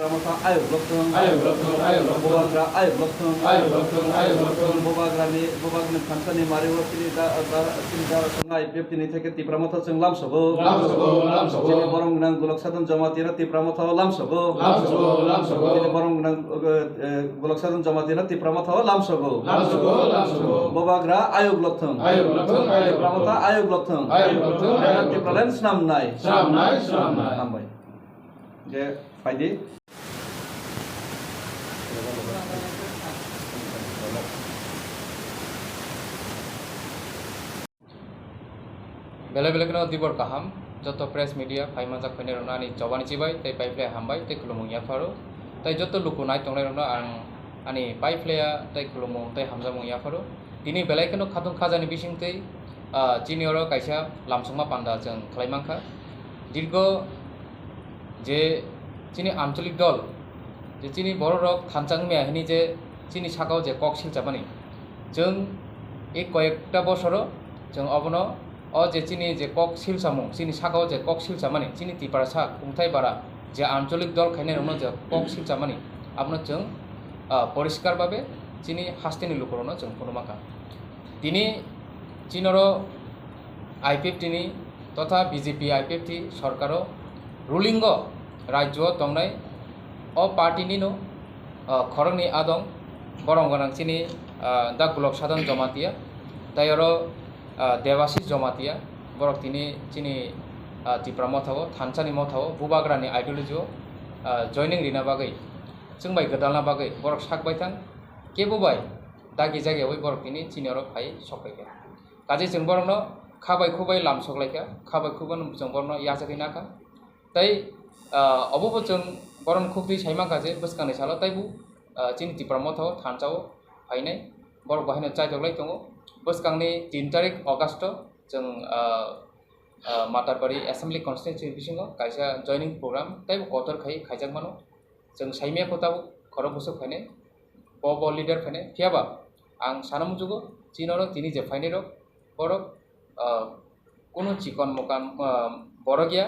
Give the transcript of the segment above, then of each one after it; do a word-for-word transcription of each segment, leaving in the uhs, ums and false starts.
Tipra Motha ayuk lokthung. Ayuk lokthung, ayuk lokthung. Bubagra ayuk lokthung. Ayuk lokthung, ayuk lokthung. Bubagrani, Bubagrani thansa ni mari o chini da, da, chini da, I P F T ni theke Tipra Motha chwng lamsogo. Lamsogo, lamsogo. Chini borom gwnang Golok Sadhan Jamatia no Tipra Motha o lamsogo. Lamsogo, lamsogo. Chini borom gwnang, eh, eh, Golok Sadhan Jamatia no Tipra Motha o lamsogo. Lamsogo, lamsogo. Bubagra ayuk lokthung. Ayuk lokthung, ayuk lokthung. Tipra Motha ayuk lokthung. Ayuk lokthung, ayuk lokthung. Tipraland snamnai. Snamnai, snamnai. Hambai. Je, phaidi. Belai belai kheno dibor kaham, joto press media phai manjak phainai rokno ani chobani chibai tei paiphlai hambai tei khulumung yapharo. Tei joto luku nai tongnai rokno ang ani paiphlaiya tei khulumung tei hamjakmung yapharo. Tini belai kheno khatung khajani bisingtwi, ah, chini oro kaisa lamsokma panda chwng khlai mankha. Dirgo je chini ancholik dol, je chini borok rok thansa wngmaya hini je chini sakao je kok silchamani, chwng ei koyekta bosoro chwng obono o je chini je kok silchamung, chini sakao je kok silchamani, chini Tiprasa kungthai bara je ancholik dol khainai rokno je kok silchamani, abono chwng, ah, poriskar babe chini hasteni lukurokno chwng phunukmankha. Tini chinoro I P F T ni totha B J P I P F T sorkaro ruling o rajyo o tongnai o party nino, ah, khoroknwi adong borom gwnang chini, ah, da Golok Sadhan Jamatia tei oro, ah, Debashish Jamatia borok tini chini, ah, Tipra Motha o thansa ni motha o Bubagra ni ideology o, ah, joining rina bagwi chwng bai gwdalna bagwi borok sak bai thang kebo bai dagi jagyawi borok tini chini oro phai sok bai kha. Kaje chwng borokno kha bai khu bai lam sok lai kha, kha bai khu bai chwng borokno yachagwi na kha. Tei, ah, obo bo chwng borokno khuktwi sai mankha je bwskangni salo teibo, ah, chini Tipra Motha o thansa o phainai borok bo haino chaitok lai tongo. Bwskangni tin tarik August o chwng, ah, ah, Matarbari Assembly Constituency bisingo kaisa joining program teibo kotor khai khaijak mano. Chwng saimaya kho tabuk khorok bwswk phainai, bo bo leader phainai. Phiya ba ang sana muchugo, chini oro tini je phainai rok, borok, ah, kunu chikon mokan, ah, borok ya,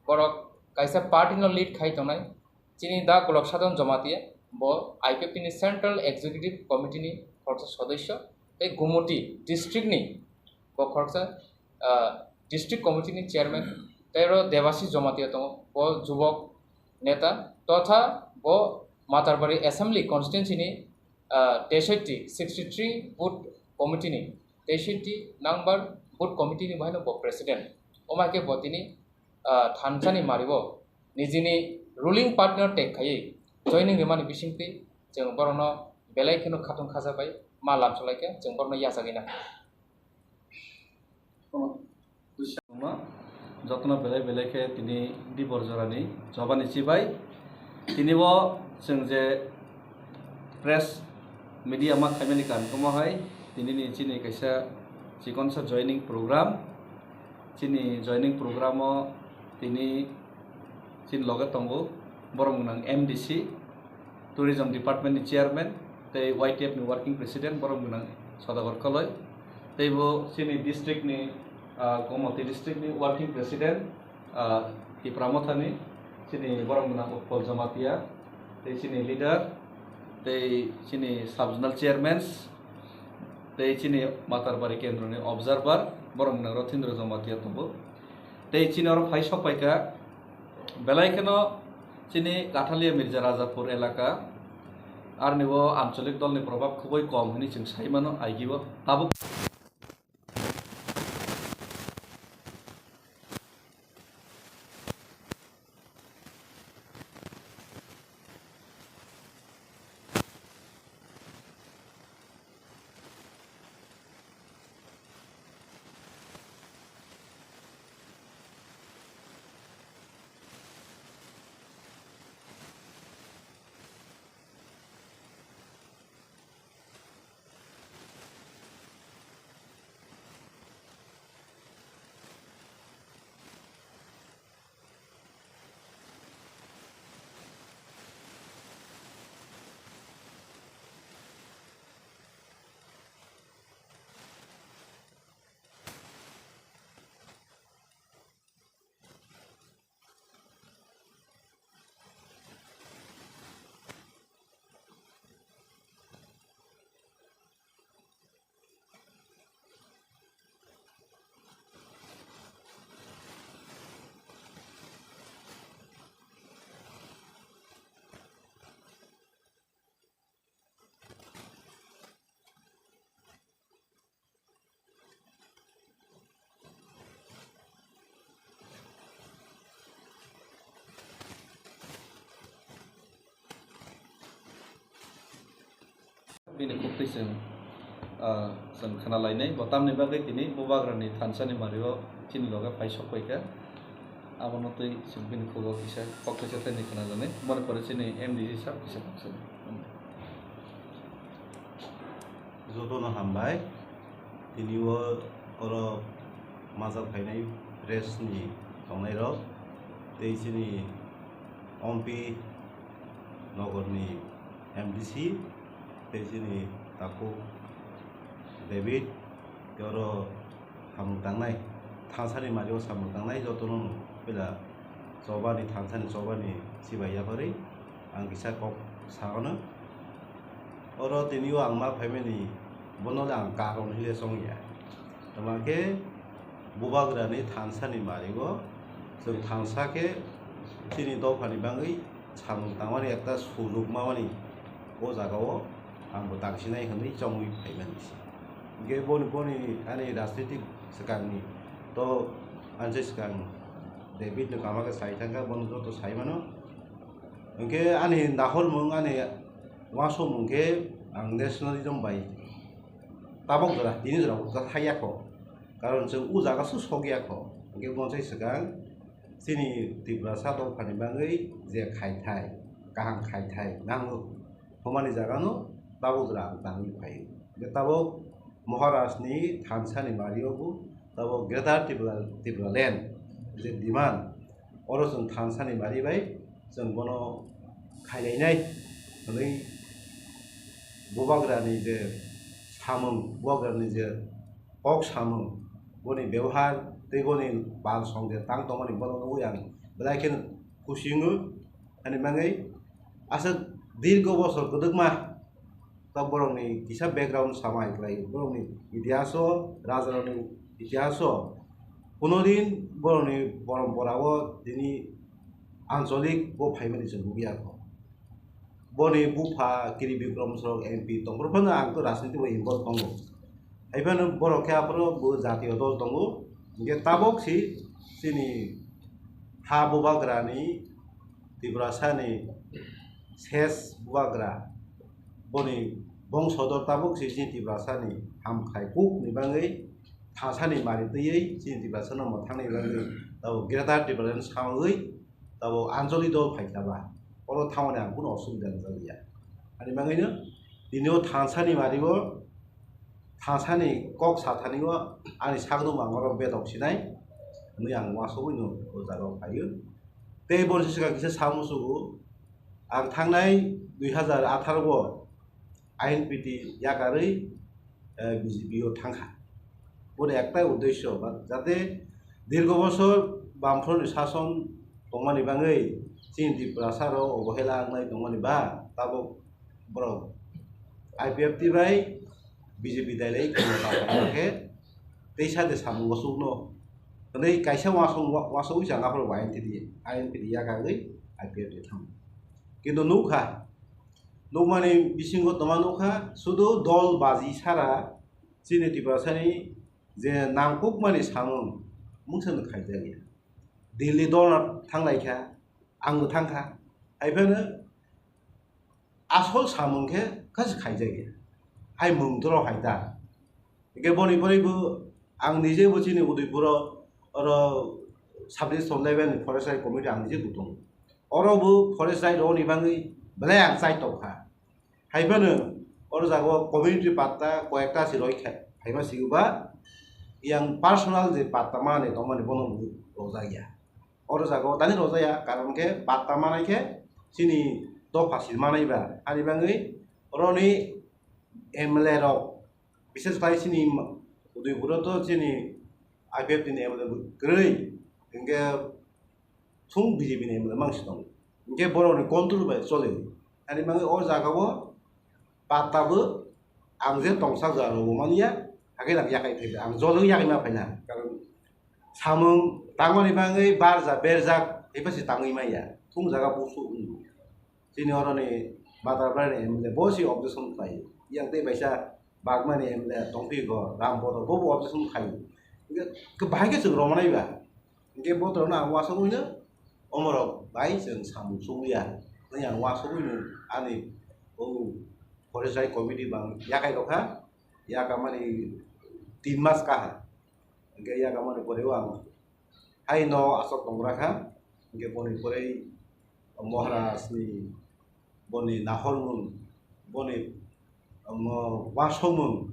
borok kaisa party no lead khai tongnai. Chini da Golok Sadhan Jamatia, bo I P F T ni Central Executive Committee ni khoroksa sodosyo, tei Gumoti district ni bo khoroksa, ah, district committee ni chairman, tei oro Debashish Jamatia tongo, bo jubok neta, totha bo Matarbari Assembly Constituency ni, ah, teishoti, sixty three booth committee ni, teishoti number booth committee ni bahaino bo president. Omo hai khe bo tini, ah, thansa ni mari o nijini ruling party no tek khaiwi joining rimani bisingtwi chwng borokno belai kheno khatung khajabai ma lamsok lai khe chwng borokno yachagwi na. Jotono belai belai khe tini dibor jorani chobani chibai. Tini bo chwng je press media ma khaimani kan komo hai tini ni chini kaisa chikonsa joining program. Chini joining program o tini chini loge tongo borok gwnang M D C, Tourism Department ni Chairman tei Y T F ni Working President borok gwnang Sodagar Koloi, tei bo chini district ni, ah, Gomoti district ni Working President, ah, Tipra Motha ni chini borok gwnang Utpal Jamatia, tei chini leader, tei chini sub zonal chairmans, tei chini Matarbari kendro ni observer borok gwnang Rothindra Jamatia tongo. Tei chini oro phai sok paikha, belai kheno chini Kathalia Mirja Rajapur elaka, arni bo ancholik dolni probab khubui kom hwnwi chwng sai mano, aigio tabuk. Bini khuktwi chwng, ah, chwng khna lainai, bo tamni bagwi tini Bubagrani thansa ni mari o chini loge phai sok pai kha. Abono twi chwng bini khugo kisa kok kaisa tei khna lanai. Moni pore chini M D C sir kisa kok sanai. Jotono hambai. Tini o oro majak phainai press ni tongnai rok tei chini Ompi nogor ni M D C tei chini takhuk David tei oro samung tangnai, thansa ni mari o samung tangnai jotono no puila choba ni thansa ni choba ni chibai yaphari ang kisa kok sa mano. Oro tini o ang ma phaimani bono le ang karon hinwi le chong ya. Tama khe Bubagrani thansa ni mari o chwng thansa khe chini dopha ni bagwi samung tangmani ekta sujuk mamani o jaga o ang bo tangsinai hinwi chongwi phaimani se. Hingke boni, boni ani rajnitik swkang ni to anse swkang David no kama khe sai thangkha, bono joto sai mano. Hingke ani nahormung, ani uansukmung khe ang nationalism bai tabok jora, tini jora bo thai ya kho. Karon chwng o jaga se sok ya kho. Hingke bonsai swkang chini Tiprasa dophani bagwi je khai thai, kaham khai thai nango, hwnmani jaga no tabok jora ang tangwi phai. Hingke tabok Maharaj ni thansa ni mari o bo tabok Greater Tripura, Tripura Land je demand, oro chwng thansa ni mari bai chwng bono khailainai hwnwi Bubagrani je samung, Bubagrani je kok samung, boni bebohar tei boni bal song je tang tongmani bono nugwi ang belai kheno khusi wngo. Ani bagwi aswk dirgo bosor kwdwkma ta borokni kisa background samai kwlai, borokni itihaso, rajarokni itihaso, kunodin borokni porompora o tini ancholik bo phaimani chwng nukya kho. Boni bupha Kiri Bikrom Sorok M P tongphuru phano ang to rajniti bo involve tongo. Haiphano borok khe aphuru bo jatiyo dol tongo. Hingke tabok si chini ha bubagrani Tiprasani ses bubagra boni bongsodor tabok si chini Tiprasani hamkhai kuk ni bagwi thasani mari twiwi chini Tiprasano mwthangni bagwi tabok Greater Tipraland sawi tabok anjoli dol phaikha ba, oro thamani ang kunu osubida nukjakya. Ani bagwino tini o thansani mari o, thansani kok sathani o ani sakno mangoro betok sinai hwnwi ang uansugwino o jaga o phaio. Tei boni swkang kisa sa musugo, ang thangnai dui hazar atharo o I N P T yakarwi, eh, B J P o thangkha. Boni ektai uddesyo ba, jate dirgo bosor Bamfront ni sason tongmani bagwi chini Tiprasa rok obohela wngnai tongmani ba, tabok borok I P F T bai B J P dailai kheno ta khe teisa de samung wasukno hwnwi kaisa wasung, wasugwi chang aphuru I N P T, I N P T yakarwi I P F T thang. Kintu nukha, nukmani bisingo tongma nukha, sudu dol baji sara chini Tiprasani je nangkukmani samung mungsa no khaijakya. Delhi dol thanglaikha, angbo thangkha. Haiphano asol samung khe khasi khaijakya. Hai mung doro hai ta. Hingke boni pore bo ang nije bo chini Udaipuro oro sub division level ni forest right committee ang nije bo tongo. Oro bo forest right rok ni bagwi belai ang chai tongkha. Haiphano oro jaga o community patta koyekta si roi kha, phaima si ba yang personal je patta mani tongmani bono bo rojak ya. Oro jaga o tani rojak ya, karon khe patta manai khe chini dopha si manai ba. Ani bagwi oroni M L A rok, bises khlai chini Udaipuro to chini I P F T ni M L A bo kwrwi, hingke thung B J P ni M L A mangsi tongo. Hingke borokni control bai choli. Ani bagwi o jaga o patta bo ang je tongsak jaga rok bo manya, hakhe ang yakai phai ang jolwi yakai ma phaina. Karon samung tangmani bagwi barja berjak haiphasi tangwi manya. Thung jaga busu wngwi. Chini oroni Batarbarani M L A bo si objection khlai. Yang tei baisa Bagmani M L A tongphi go Ram Bodol bo bo objection khai. Hingke bahai khe chwng romanai ba. Hingke bo torno ang wasagwi no omorok bai chwng samung chukliya. Tei ang wasagwi no ani o Pore jai committee bang yakai rokha, yakamani tin mas kaha. Hingke yakamani pore o ang haino asok tongra kha. Hingke boni pore Maharaj ni boni nahormung, boni, omo, wasomung,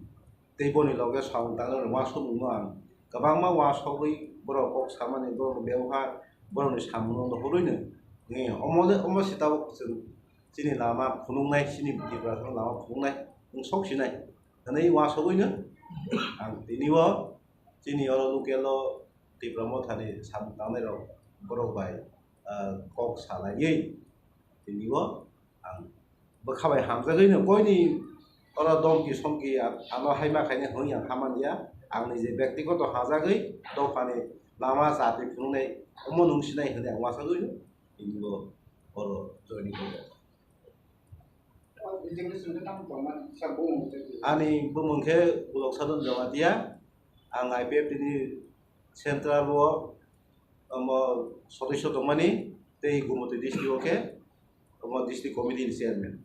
tei boni loge samung tangnai wasomungno ang kwbangma wasogwi borok kok samani, borokni bebohar, borokni samungno nuhurwino, eh, omo le, omo se tabuk chwng chini lama phunuknai, chini Tiprasano lama phunuknai wng sok sinai hwnwi wasogwino ang tini o chini oro local o Tipra Mothani samung tangnairok borok bai, ah, kok salaiwi tini o ang bwkha bai hamjagwi no koini oro domki somki ang, ano haima khaina hwnwi ang hamani ya. Ang nije byaktigoto hajagwi dophani lama chati phunuknai omo nung sinai hwnwi ang uansugwi no tini o oro joining khaijak. Ani bumung khe Gulok Sadon Jamatia, ang I P F T ni central o omo sodosyo tongmani tei Gumoti district o khe omo district committee ni chairman.